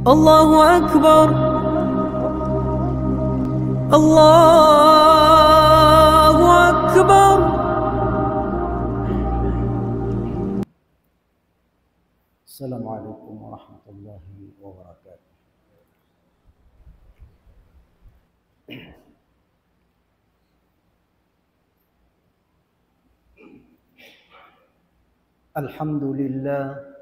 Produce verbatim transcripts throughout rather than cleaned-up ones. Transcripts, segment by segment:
الله أكبر. الله أكبر. السلام عليكم ورحمة الله وبركاته. الحمد لله.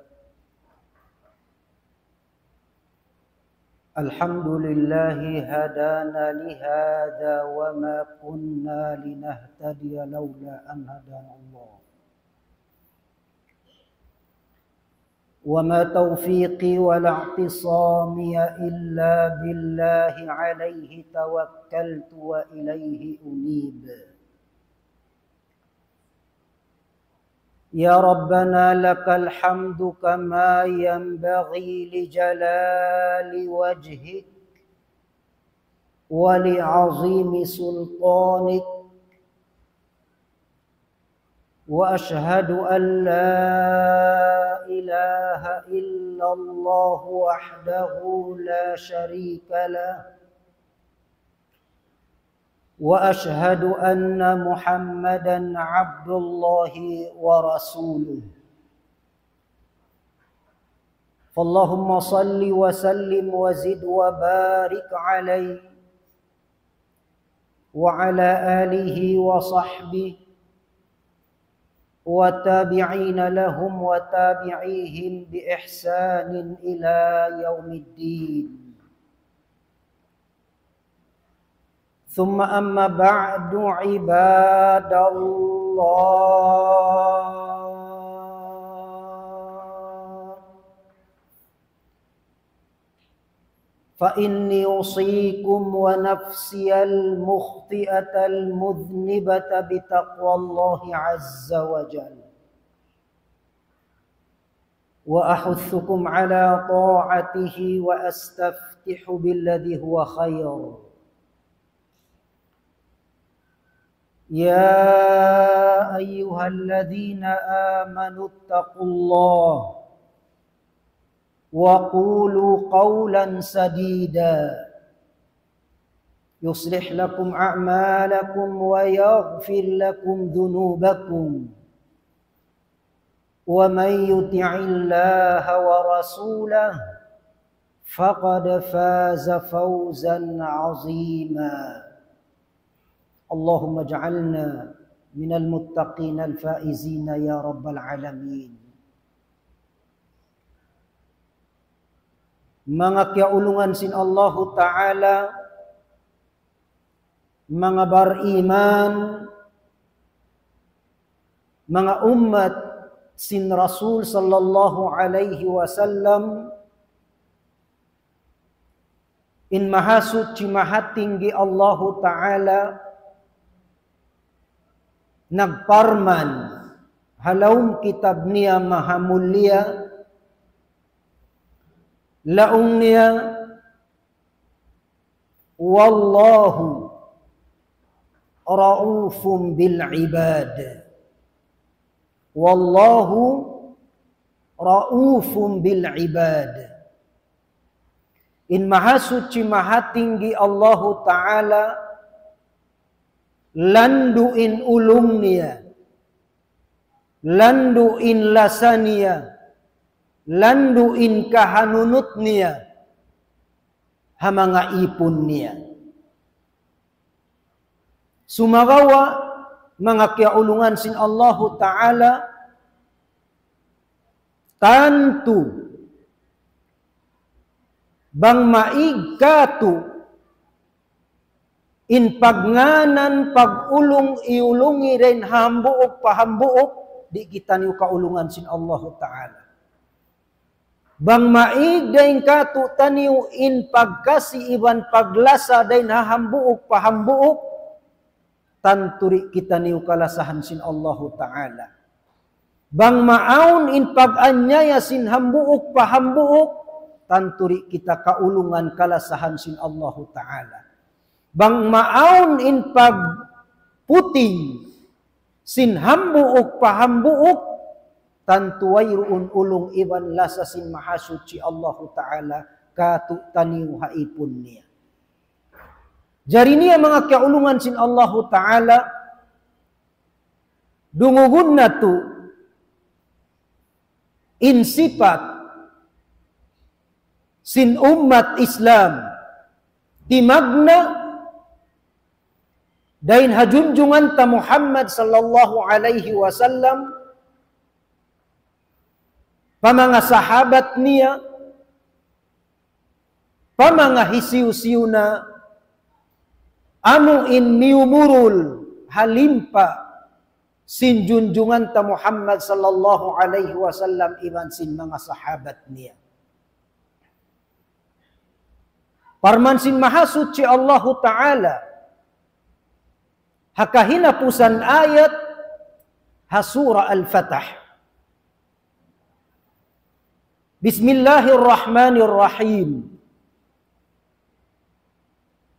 الحمد لله هدانا لهذا وما كنا لنهتدي لولا أن هدانا الله. وما توفيقي ولا اعتصامي إلا بالله عليه توكلت وإليه أنيب. يا ربنا لك الحمد كما ينبغي لجلال وجهك ولعظيم سلطانك، وأشهد أن لا إله إلا الله وحده لا شريك له، وأشهد أن محمدا عبد الله ورسوله. فاللهم صل وسلم وزد وبارك عليه وعلى آله وصحبه والتابعين لهم وتابعيهم بإحسان إلى يوم الدين. ثم أما بعد، عباد الله، فإني أوصيكم ونفسي المخطئة المذنبة بتقوى الله عز وجل، وأحثكم على طاعته وأستفتح بالذي هو خير. يا أيها الذين آمنوا اتقوا الله وقولوا قولا سديدا يصلح لكم أعمالكم ويغفر لكم ذنوبكم ومن يطع الله ورسوله فقد فاز فوزا عظيما. اللهم اجعلنا من المتقين الفائزين يا رب العالمين. Manga kiyaulungan sin Allahu Ta'ala, manga bariman, manga ummat sin Rasul sallallahu alayhi wasallam, in Mahasuchi Mahatinggi Allahu Ta'ala nagparman ha lawm kitab niya mahamulliya, laung niya, والله رءوف بالعباد. والله رءوف بالعباد. In Mahasuchi Mahatinggi Allahu Ta'ala, landu' in ulung niya, landu' in lasa niya, landu' in kahanunut niya ha manga ipun niya. Sumagawa', manga kiyaulungan sin Allahu Ta'ala, tantu bang maig katu' in pagngānan pag-ulung iyulungi dayn ha hambuuk pa hambuuk, di' kitaniyu kaulungan sin Allahu Ta'ala. Bang maig dayn katu'taniyu in pagkasi iban paglasa dayn ha hambuuk pa hambuuk, tantu di' kitaniyu kalasahan sin Allahu Ta'ala. Bang maawn in pag-anyaya sin hambuuk pa hambuuk, tantu di' kita kaulungan kalasahan sin Allahu Ta'ala. Bang maawn in pagputing sin hambuuk pa hambuuk, tantu wayruun ulung iban lasa sin Mahasuchi Allahu Ta'ala katu'taniyu ha ipun niya. Jari niya manga kiyaulungan sin Allahu Ta'ala, dungugun natu' in sipat sin ummat Islam, timagna' dayn ha junjungan ta Muhammad sallallahu alayhi wasallam, pa manga sahabat niya, pa manga hisiyu-siyu na amu in miyumurul ha limpa sin junjungan ta Muhammad sallallahu alayhi wasallam iban sin manga sahabat niya. Parman sin Mahasuchi Allahu Ta'ala ha kahinapusan ayat ha Surah Al-Fatah. Bismillahirrahmanirrahim.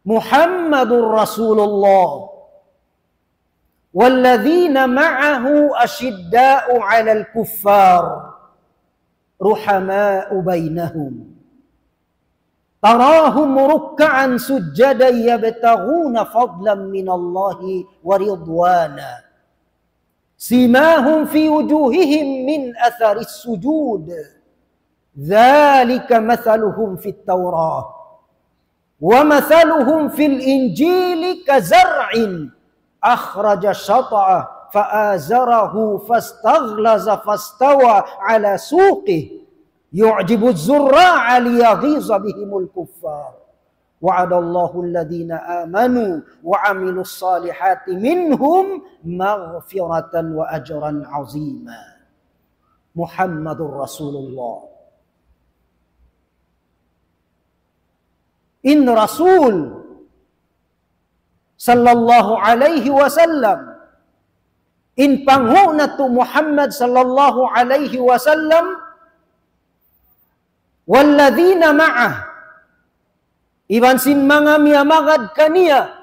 Muhammadur Rasulullah. والذين معه أشداء على الكفار رحماء بينهم تراهم ركعا سجدا يبتغون فضلا من الله ورضوانا سيماهم في وجوههم من أثر السجود ذلك مثلهم في التوراة ومثلهم في الإنجيل كزرع أخرج شطأه فآزره فاستغلظ فاستوى على سوقه يعجب الزراع ليغيظ بهم الكفار وعد الله الذين آمنوا وعملوا الصالحات منهم مغفرة وأجرا عظيما. محمد رسول الله. In Rasul sallallahu alayhi wasallam, in panghu' natu' Muhammad sallallahu alayhi wasallam, والذين معه, iban sin manga miyamagad kaniya,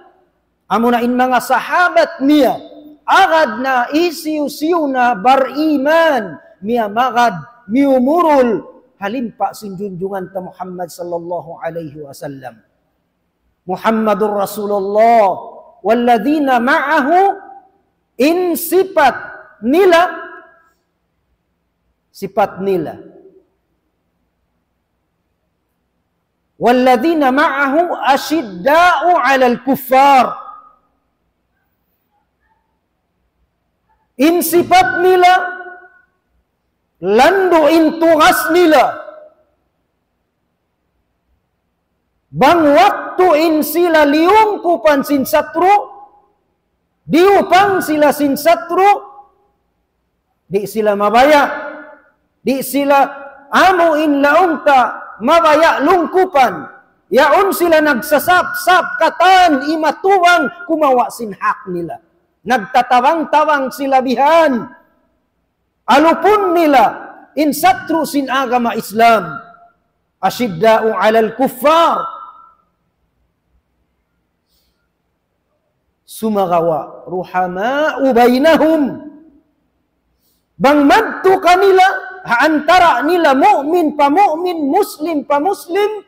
amuna in manga sahabat niya, agad na hisiyu-siyu na bariman, miyamagad, miyumurul ha limpa sin junjungan ta Muhammad sallallahu alayhi wasallam. Muhammadur Rasulullah, والذين معه, in sipat nila, sipat nila. والذين معه أشداء على الكفار. In sipat nila, landu' in tugas nila. Bang waktu in sila liyungkupan sin satru', diyupang sila sin satru', di' sila mabaya', di' sila amu in laung ta mabaya' lungkupan, yaun sila nagsasap-sap katan imatubang kumawa' sin hak nila. Nagtatabang-tabang sila bihan. Alupun nila in satru' sin agama Islam. أشداء على الكفار. Sumagawa', رحماء بينهم. Bang madtu kanila, ha antara' nila mu'min pa mu'min, muslim pa muslim,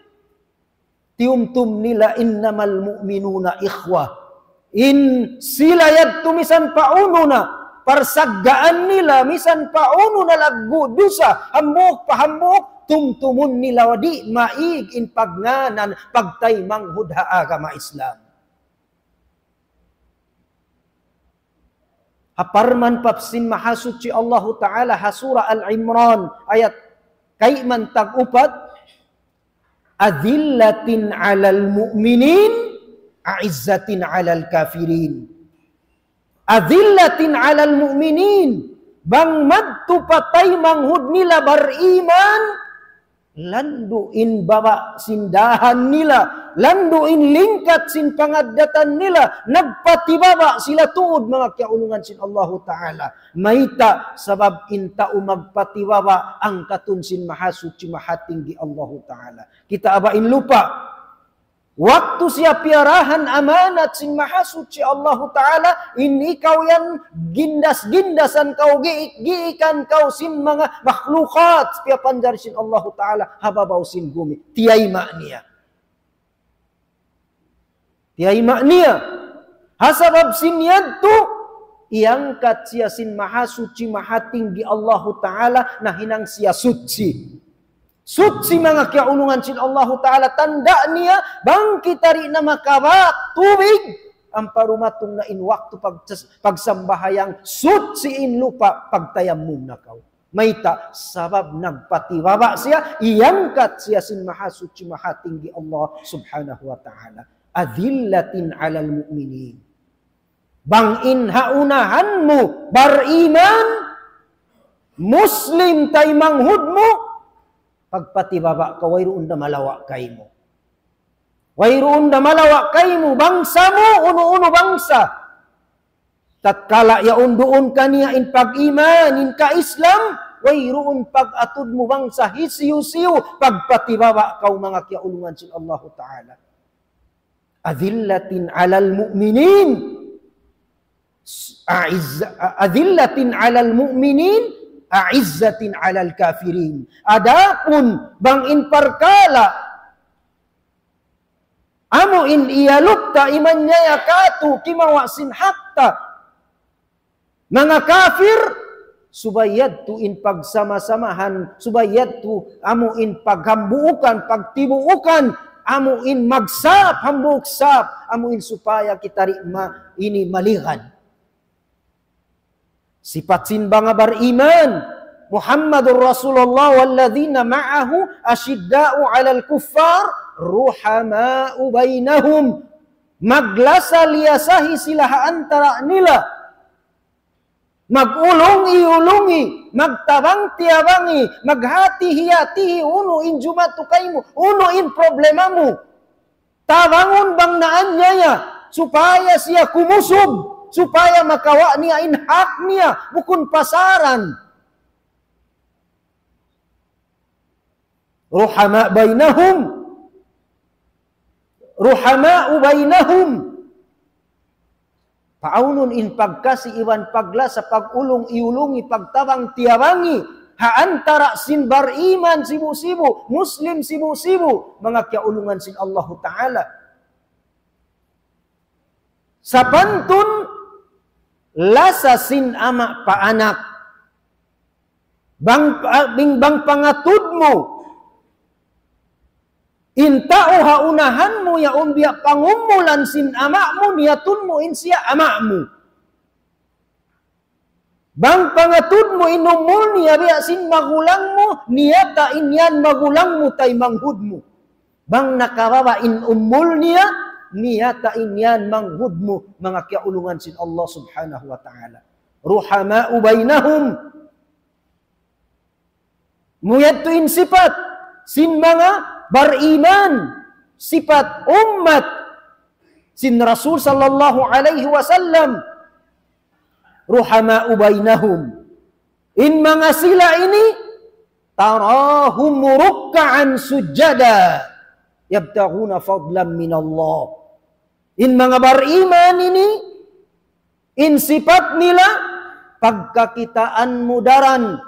tiyumtum nila إنما المؤمنون إخوة. In sila yadtu misan pa unu na, parsaggaan nila misan pa unu na laggu' dusa, hambuuk pa hambuuk, tumtumun nila wa di' maig in pagngānan pagtaymanghud ha agama Islam. Ha parman pa sin Mahasuchi Allahu Ta'ala ha Surah Al-Imran, ayat kayman tag-upat, أذلة على المؤمنين أعزة على الكافرين. أذلة على المؤمنين. Bang madtu pa taymanghud nila bariman, landu' in baba' sin dahan nila, landu' in lingkat sin pangaddatan nila, nagpatibaba' sila tuud manga kiyaulungan sin Allahu Ta'ala. Mayta'? Sabab in tau magpatibaba' angkatun sin Mahasuchi Mahatinggi Allahu Ta'ala. Kita' ba in lupa'? Waktu siya piyarahan amanat sin Mahasuchi Allahu Ta'ala, in ikaw yan gindas-gindasan kaw, giik-giikan kaw sin manga makhlukat, piyapanjari sin Allahu Ta'ala ha babaw sin bumi. Tiyayma' niya. Tiyayma' niya. Ha sabab sin yadtu, iyangkat siya sin Mahasuchi Mahatinggi Allahu Ta'ala, nahinang siya suchi. Suchi, manga kiyaulungan sin Allahu Ta'ala, tanda' niya, bang kita di' na makabak tubig, ampa dumatung na in waktu pag-, pagsambahayang, suchi in lupa', pagtayammum na kaw. Mayta', sabab nagpatibaba' siya, iyangkat siya sin Mahasuchi Mahatinggi Allah Subhanahu wa Ta'ala. أذلة على المؤمنين. Bang in ha unahan mu, bariman, Muslim taymanghud mu, pagpatibaba' kaw, wayruun da malawa' kaymu. Wayruun da malawa' kaymu, bangsa mu, unu-unu bangsa. Tatkala yaun duun kaniya in pag-iman, in ka-Islam, wayruun pag-atud mu bangsa hisiyu-siyu, pagpatibaba' kaw, manga kiyaulungan sin Allahu Ta'ala. أذلة على المؤمنين. أعز-، أذلة على المؤمنين، أعزة على الكافرين. Adapun bang in parkala' amu in iyalup ta, iman niya katu', kimawa' sin hak ta, manga kafir, subay yadtu in pagsama-samahan, subay yadtu amu in paghambuukan, pagtibuukan, amu in magsap, hambuuk sap, amu in supaya kita di' ma-, ini maligad. Sipat sin manga bariman, محمد رسول الله والذين معه أشداء على الكفار رحماء بينهم. Maglasa-liyasahi sila ha antara' nila. Mag-ulung-iyulungi, magtabang-tiyabangi, maghati-hiyatihi, unu in jumatu kaymu, unu in problema mu. Tabangun bang naanyaya, supaya siya kumusug, supaya makawa' niya in hak niya, bukun pasaran. رحماء بينهم. رحماء بينهم. Paawnun in pagkasi iban paglasa, pag-ulung-iyulungi, pagtabang-tiyabangi, ha antara' sin bariman sibu'-sibu', Muslim sibu'-sibu', manga kiyaulungan sin Allahu Ta'ala. Sapantun lasa sin ama' pa anak. Bang, ah, bing-, bang pangatud mu in tau ha unahan mu, yaun biya' pangumulan sin ama' mu, niyatun mu in siya ama' mu. Bang pangatud mu in umul niya biya' sin magulang mu, niyata in yan magulang mu taymanghud mu. Bang nakababa' in umul niya, niyata in yan manghud mu, manga kiyaulungan sin Allah Subhanahu wa Ta'ala. رحماء بينهم. Amu yadtu in sipat sin manga bariman, sipat ummat sin Rasul sallallahu alayhi wasallam. رحماء بينهم. In manga sila ini, تراهم ركعا سجدا يبتغون فضلا من الله. In manga bariman ini, in sipat nila, pagkakitaan mu daran.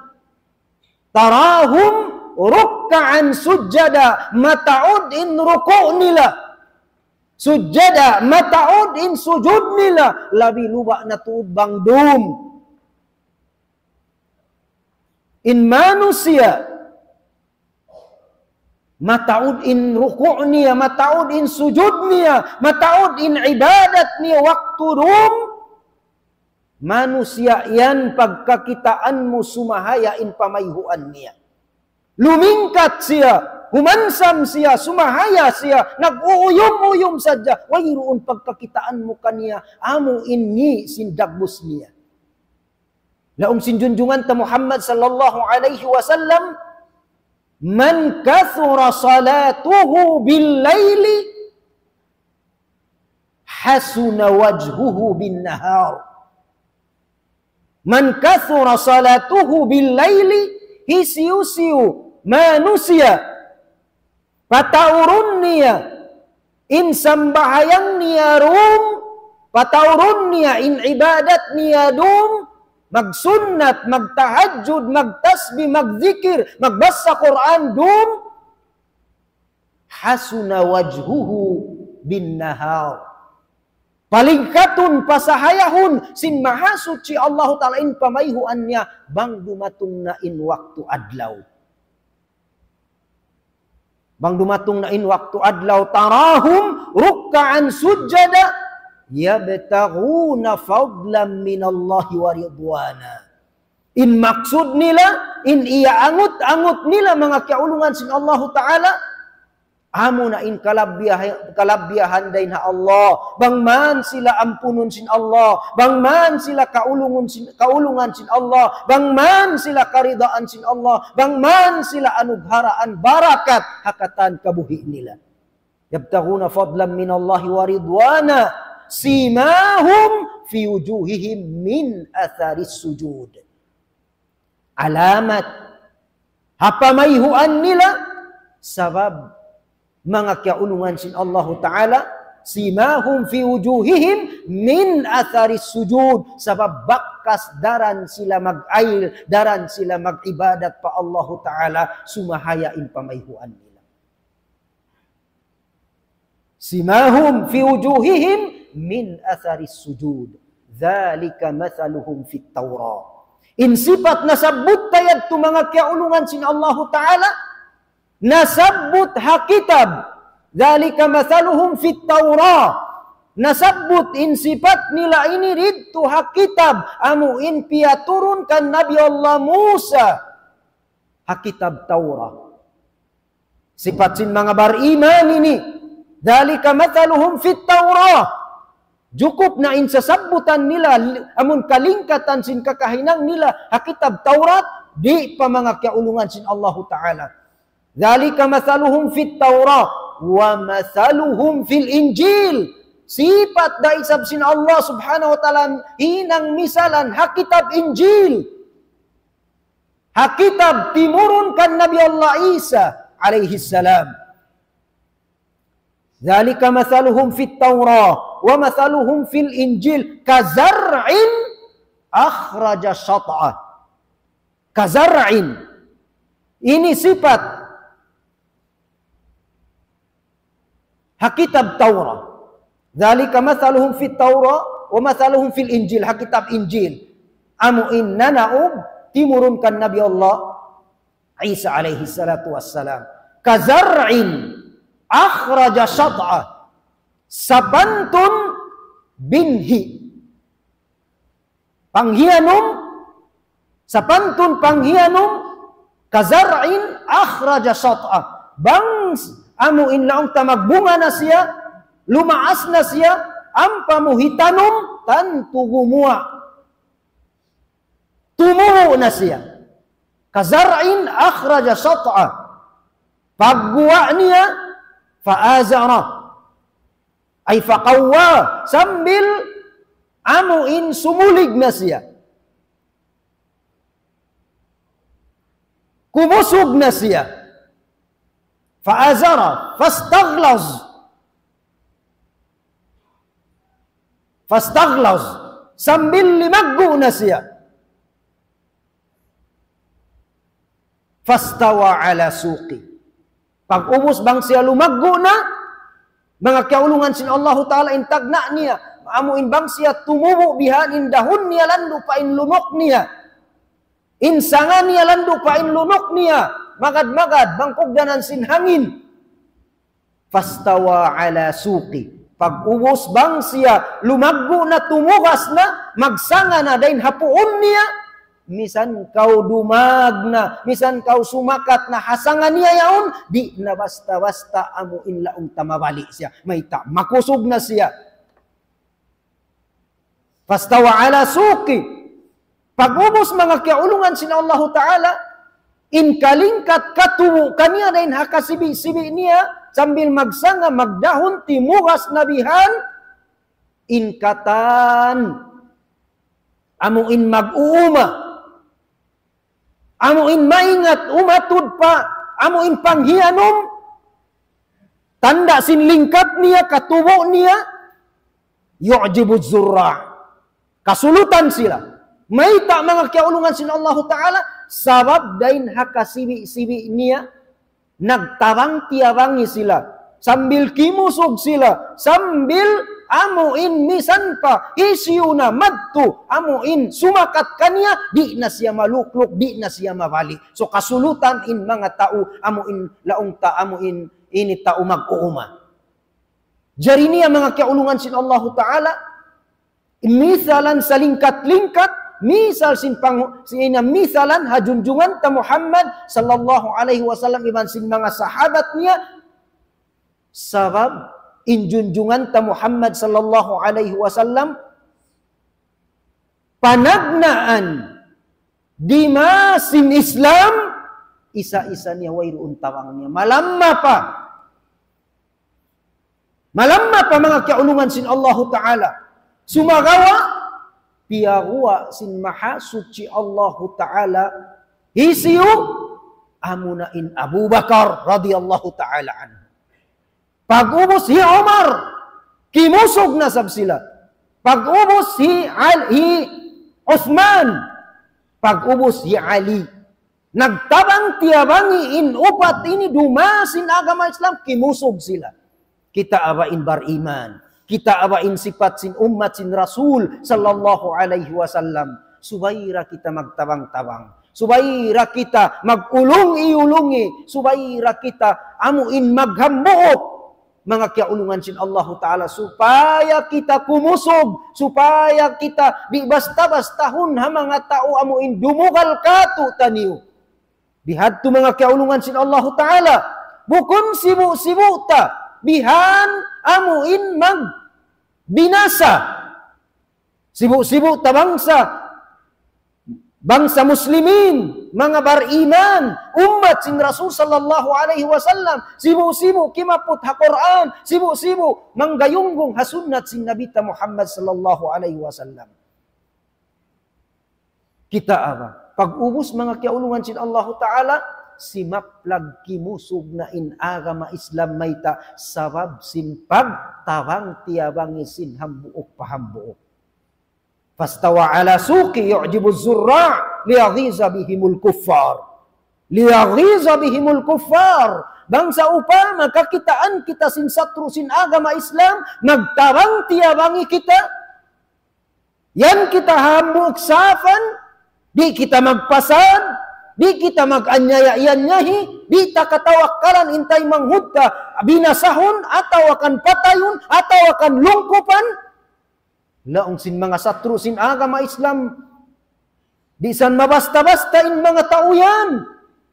تراهم ركعا سجدا, mataud in ruku' nila. سجدا, mataud in sujud nila. Labi luba' na tuud bang dum. In manusiya', mataud in ruku' niya, mataud in sujud niya, mataud in ibadat niya waktu dum, manusiya' yan pagkakitaan mu sumahaya in pamayhuan niya. Lumingkat siya, humansam siya, sumahaya siya, nag-uuyum-uyum sadja, wayruun pagkakitaan mu kaniya, amu in ngi' sin dagbus niya. Laung sin junjungan ta Muhammad sallallahu alayhi wasallam, من كثر صلاته بالليل حسن وجهه بالنهار. من كثر صلاته بالليل, hisiyu-siyu manusiya', pataurun niya, In sambahayang niya dum, pataurun niya in ibadat niya dum, magsunnat, magtahajjud, magtasbih, magdikir, magbasa Qur'an dum, hasuna wajhuhu bin nahar. Palingkatun, pasahayahun sin Mahasuchi Allahu Ta'ala in pamayhuan niya bang dumatung na in waktu adlaw. Bang dumatung na in waktu adlaw, tarahum rukka'an sujjada, yabtaghuna fadlan minallahi wa ridwana. In maksud nila, in iyaangut-angut nila manga kiyaulungan sin Allahu Ta'ala, amuna in kalabbiyahan, kalabbiyahan dayn ha Allah. Bang man sila ampunun sin Allah. Bang man sila kaulungun sin, kaulungan sin Allah. Bang man sila karidaan sin Allah. Bang man sila anugharaan barakat ha katan kabuhi' nila. Yabtaghuna fadlan minallahi wa ridwana. Simahum fi wujuhihim min atharis sujud. Alamat ha pamayhuan nila, sabab manga kiyaulungan sin Allahu Ta'ala, simahum fi wujuhihim min atharis sujud, sabab bakas daran sila mag-ayil, daran sila mag-ibadat pa Allahu Ta'ala, sumahaya in pamayhuan nila. Simahum fi wujuhihim min atharis sujud. Dhalika mathaluhum fit Tawrah. In sipat nasabbut ta yadtu manga kiyaulungan sin Allahu Ta'ala, nasabbut ha kitab. Dhalika mathaluhum fit Tawrah. Nasabbut in sipat nila ini didtu ha kitab, amu in piyaturun kan Nabi Allah Musa ha kitab Tawrah. Sipat sin manga bariman ini. Dhalika mathaluhum fit Tawrah. Jukup na in sasabbutan nila, amun kalingkatan sin kakahinang nila ha kitab Tawrat, di' pa manga kiyaulungan sin Allahu Ta'ala. Dhalika mathaluhum fit Tawrah, wa mathaluhum fil Injil. Sipat da isab sin Allah Subhanahu wa Ta'ala, hinang misalan ha kitab Injil. Ha kitab timurun kan Nabi Allah Isa alayhi salam. Dhalika mathaluhum fit Tawrah, wa mathaluhum fil Injil, kazar'in akhraja shat'ah. Kazar'in. Ini sipat ha kitab Tawrah. Dhalika mathaluhum fit Tawrah, wa mathaluhum fil Injil. Ha kitab Injil. Amu in nanaug, timurun kan Nabi Allah Isa alayhi salatu wassalam. Kazar'in akhraja shat'ah. Sapantun binhi'. Panghiyanum, sapantun panghiyanum, kazar'in akhraja shat'ah. Bang s-, amu in laung ta magbunga na siya, lumaas na siya, ampa mu hitanum, tantu gumuwa'. Tumubu' na siya. Kazar'in akhraja shat'ah. Pagguwa' niya, fa'azara. Ay faqawwa, sambil amu in sumulig na siya. Kumusug na siya. Fa'azara, fastaghlaz. Fastaghlaz, sambil limaggu' na siya. Fastawa ala suqi. Pag-ubus bang siya lumaggu' na, manga kiyaulungan sin Allahu Ta'ala in tagna' niya, amu in bang siya tumubu' bihan in dahun niya landu' pa in lunuk niya. In sanga niya landu' pa in lunuk niya, magad-magad, bang kugdanan sin hangin. Fastawa ala suqi. Pag-ubus bang siya lumaggu' na, tumugas na, magsanga na dayn ha puun niya, misan kaw dumag na, misan kaw sumakat na ha sanga niya yaun, di' na basta-basta amu in laung ta mabali' siya. Mayta', makusug na siya. Fastawa ala suqi. Pag-ubus manga kiyaulungan sin Allahu Ta'ala, in kalingkat katubu' kaniya dayn ha kasibi'-sibi' niya, sambil magsanga, magdahun, timugas na bihan, in katan, amu in mag-uuma, amu in maingat umatud pa, amu in panghiyanum, Tanda' sin lingkat niya, katubu' niya, يعجب الزراع. Kasulutan sila. Mayta' manga kiyaulungan sin Allahu Ta'ala, sabab dayn ha kasibi'-sibi' niya, nagtabang-tiyabangi sila. Sambil kimusug sila, sambil amu in misan pa hisiyu na madtu, amu in sumakat kaniya, di' na siya malukluk, di' na siya mabalik. So kasulutan in manga tau, amu in laung ta, amu in ini tau mag-uuma. Jari niya manga kiyaulungan sin Allahu Ta'ala, misalan salingkat-lingkat, misal sin pang-, sin misalan ha junjungan ta Muhammad sallallahu alayhi wasallam iban sin manga sahabat niya, sabab in junjungan ta Muhammad sallallahu alayhi wasallam panagnaan di ma sin Islam, isa-isa niya wayruun tabang niya. Malamma pa. Malamma pa manga kiyaulungan sin Allahu Ta'ala. Sumagawa', piyaguwa' sin Mahasuchi Allahu Ta'ala, hisiyu, amuna in Abu Bakar radiyallahu ta'ala anhu. Pag-ubus hi Umar, kimusug na sab sila. Pag-ubus hi Al-, hi Uthman, pag-ubus hi Ali. Nagtabang-tiyabangi in upat ini dumasin agama Islam, kimusug sila. Kita' ba in bariman. Kita' ba in sipat sin ummat sin Rasul sallallahu alayhi wasallam. Subay da kita magtabang-tabang. Subay da kita mag-ulung-iyulungi. Subay da kita amu in maghambuuk. Manga kiyaulungan sin Allahu Ta'ala, supaya kita kumusug, supaya kita di' basta-bastahun ha manga tau amu in dumugal kātu'niyu. Bihadtu manga kiyaulungan sin Allahu Ta'ala, bukun sibu'-sibu' ta, bihan amu in magbinasa. Sibu'-sibu' ta bangsa, bangsa muslimin, manga bariman, ummat sin Rasul sallallahu alayhi wasallam, sibu'-sibu' kimaput ha Qur'an, sibu'-sibu' manggayunggung ha sunnat sin Nabi ta Muhammad sallallahu alayhi wasallam. Kita' ba? Pag-ubus manga kiyaulungan sin Allahu Ta'ala, simaplag kimusug na in agama Islam mayta' sabab sin pagtabang-tiyabangi sin hambuuk pa hambuuk. فاستوى على سوقه يعجب الزراع ليغيظ بهم الكفار. ليغيظ بهم الكفار. Bang sawpama kakitaan kita sin satru' sin agama Islam, magtabang-tiyabangi kita, yan kita hambuuk sapan, di' kita magpasad, di' kita mag-anyaya-anyayahi, di' ta katawakkalan in taymanghud ta binasahun, atawa kan patayun, atawa kan lungkupan. Laung sin manga satru' sin agama Islam, di' san mabasta-basta in manga tau yan.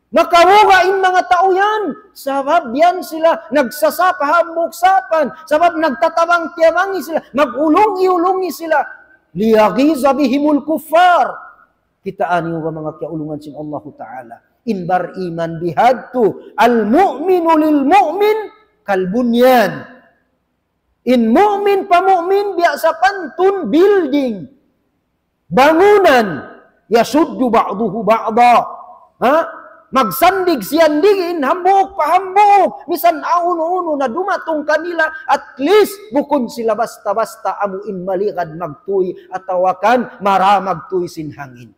Makabuga' in manga tau yan. Sabab yan sila nagsasapa hambuuk sapan. Sabab nagtatabang-tiyabangi sila. Mag-ulung-iyulungi sila. ليغيظ بهم الكفار. Kitaa niyu ba manga kiyaulungan sin Allahu Ta'ala. In bariman bihadtu. المؤمن للمؤمن كالبنيان. In mu'min pa mu'min biya' sapantun building, bangunan, يشد بعضه بعضا. Ha? Magsandig-siyandig in hambuuk pa hambuuk. Misan unu-unu na dumatung kanila, at least bukun sila basta-basta amu in maligad magtuy atawa kan mara magtuy sin hangin.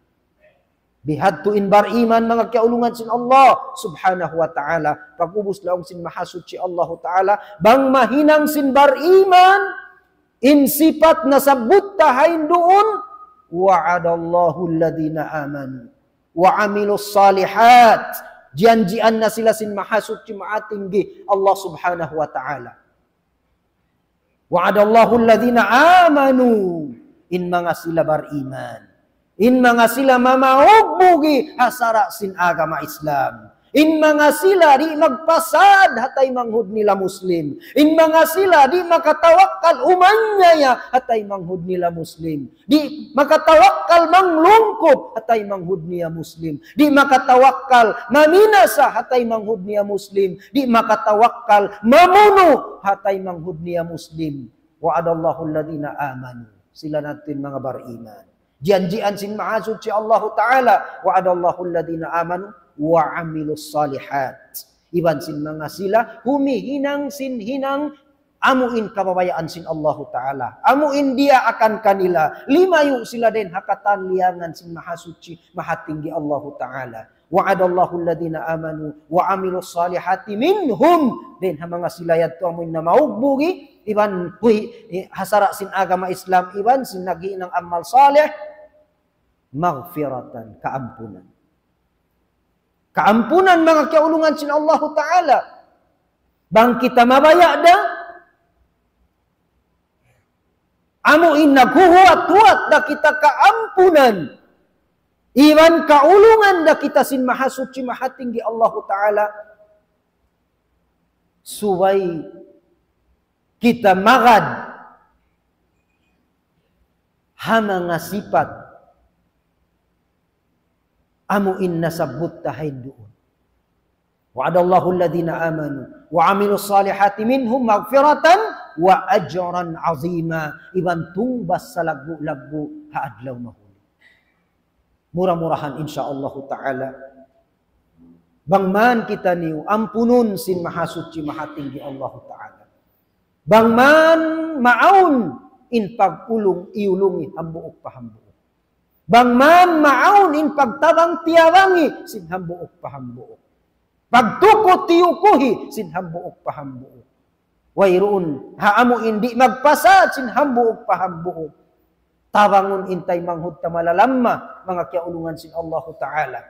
Bihadtu in bariman manga kiyaulungan sin Allah subhanahu wa ta'ala. Pag-ubus laung sin Mahasuchi Allahu Ta'ala, bang mahinang sin bariman, in sipat nasabbut ta ha yan duun, وعد الله الذين آمنوا وعملوا الصالحات. Janjian na sila sin Mahasuchi Mahatinggi Allah subhanahu wa ta'ala. وعد الله الذين آمنوا. In manga sila bariman. In manga sila mamaugbug ha sara' sin agama Islam. In manga sila di' magpasad ha taymanghud nila Muslim. In manga sila di' makatawakkal umanyaya ha taymanghud nila Muslim. Di' makatawakkal manglungkup ha taymanghud niya Muslim. Di' makatawakkal maminasa ha taymanghud niya Muslim. Di' makatawakkal mamunu' ha taymanghud niya Muslim. وعد الله الذين آمنوا. Sila na in manga bariman. Janjian sin Mahasuchi Allahu Ta'ala. وعد الله الذين آمنوا وعملوا الصالحات. iban sin manga sila humihinang sin hinang amu in kabayaan sin Allahu Ta'ala. Amu in diyaakan kanila, limayu' sila dayn ha katan liyangan sin Mahasuchi, Mahatinggi Allahu Ta'ala. وعد الله الذين آمنوا وعملوا الصالحات منهم. Dayn ha manga sila yadtu amu in namaugbugi, iban kuy, eh, ha sara' sin agama Islam, iban sin naghinang amal salih, مغفرة, kaampunan. Kaampunan, manga kiyaulungan sin Allahu Ta'ala. Bang kita mabaya' da, amu in naghuhuwat-huwat da kita kaampunan iban kaulungan da kita sin Mahasuchi Mahatinggi Allahu Ta'ala, subay kita magad ha manga sipat amu in nasabbut ta ha duun. وعد الله الذين آمنوا وعملوا الصالحات منهم مغفرة وأجرا عظيما. Iban tungbas salaggu'-laggu' ha adlaw mahuli. Mura-murahan, insya Allahu Ta'ala, bang man kitaniyu ampunun sin Mahasuchi Mahatinggi Allahu Ta'ala. Bang man maawn in pag-ulung, iyulungi hambuuk pa hambuuk. Bang man maawn in pagtabang, tiyabangi sin hambuuk pa hambuuk. Pagtuku' tiyukuhi sin hambuuk pa hambuuk. Wayruun ha amu in di' magpasad sin hambuuk pa hambuuk. Tabangun in taymanghud ta malalamma, manga kiyaulungan sin Allahu Ta'ala.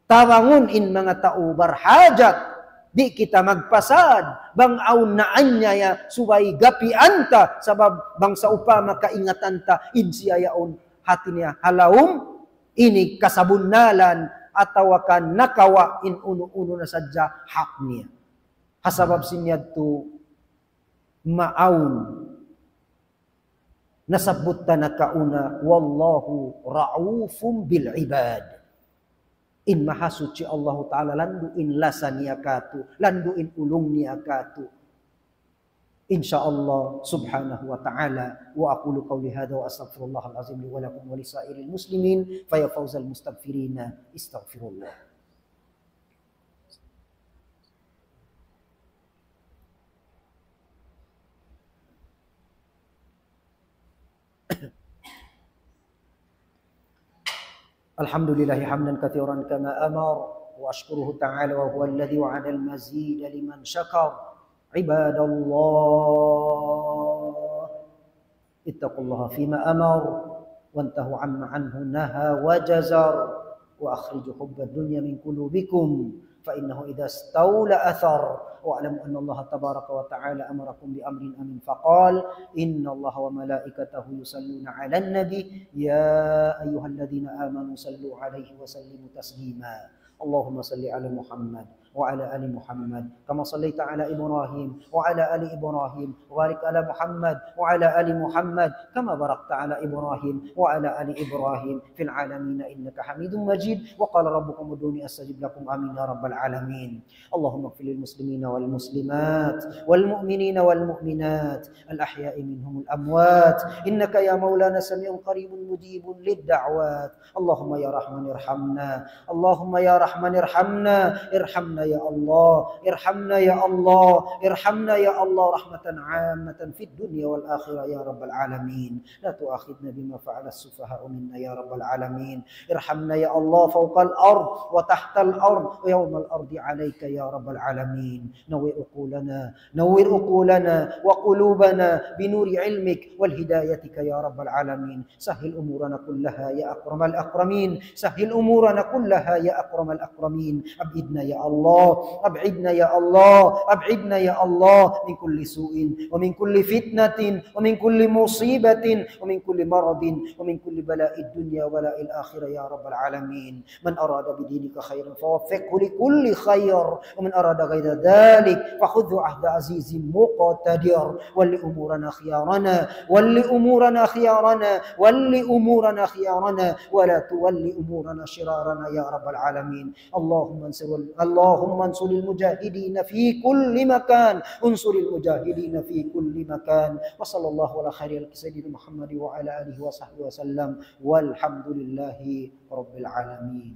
Tabangun in manga tau barhajat, di' kita magpasad, bang awn naanyaya, subay gapian ta, sabab bang sawpama kaingatan ta, in siya yaun hati niya ha lawm, ini kasabunnalan, atawa kan nakawa' in unu-unu na sadja hak niya. Ha sabab sin yadtu, maawn nasabbut ta nakauna, والله رءوف بالعباد. In Mahasuchi Allahu Ta'ala, landu' in lasa niya kātu', landu' in ulung niya kātu'. Insya Allah subhanahu wa ta'ala. وأقول قولي هذا وأستغفر الله العظيم لي ولكم ولسائر المسلمين، فيا فوز المستغفرين، استغفروا الله. الحمد لله حمدا كثيرا كما أمر، وأشكره تعالى وهو الذي وعد المزيد لمن شكر. عباد الله، اتقوا الله فيما أمر، وانتهوا عما عنه نهى وزجر، وأخرجوا حب الدنيا من قلوبكم، فإنه إذا استولى أثر. واعلموا أن الله تبارك وتعالى أمركم بأمر عظيم فقال: إن الله وملائكته يصلون على النبي، يا أيها الذين آمنوا صلوا عليه وسلموا تسليما. اللهم صل على محمد وعلى آل محمد كما صليت على إبراهيم وعلى آل إبراهيم، وبارك على محمد وعلى آل محمد كما باركت على إبراهيم وعلى آل إبراهيم في العالمين إنك حميد مجيد. وقال ربكم ادعوني أستجب لكم. آمين يا رب العالمين. اللهم اغفر للمسلمين والمسلمات والمؤمنين والمؤمنات الأحياء منهم والأموات، إنك يا مولانا سميع قريب مجيب للدعوات. اللهم يا رحمن ارحمنا، اللهم يا رحمن ارحمنا، ارحمنا يا الله، ارحمنا يا الله، ارحمنا يا الله رحمة عامة في الدنيا والآخرة يا رب العالمين. لا تؤاخذنا بما فعل السفهاء منا يا رب العالمين. ارحمنا يا الله فوق الأرض وتحت الأرض ويوم العرض عليك يا رب العالمين. نور عقولنا، نور عقولنا وقلوبنا بنور علمك والهدايتك يا رب العالمين. سهل أمورنا كلها يا أكرم الأكرمين، سهل أمورنا كلها يا أكرم الأكرمين. أبعدنا يا الله، أبعدنا يا الله، أبعدنا يا الله من كل سوء ومن كل فتنة ومن كل مصيبة ومن كل مرض ومن كل بلاء الدنيا وبلاء الآخرة يا رب العالمين. من أراد بدينك خيرا فوفقه لكل خير، ومن أراد غير ذلك فخذه أخذ عزيز مقتدر. ول أمورنا خيارنا، ول أمورنا خيارنا، ول أمورنا خيارنا، ولا تول أمورنا شرارنا يا رب العالمين. اللهم انصر، اللهم انصر المجاهدين في كل مكان، انصر المجاهدين في كل مكان. وصلى الله على خير خلقه سيدنا محمد وعلى آله وصحبه وسلم، والحمد لله رب العالمين.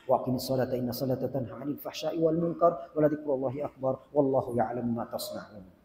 وأقم الصلاة إن الصلاة تنهى عن الفحشاء والمنكر ولذكر الله أكبر والله يعلم ما تصنعون.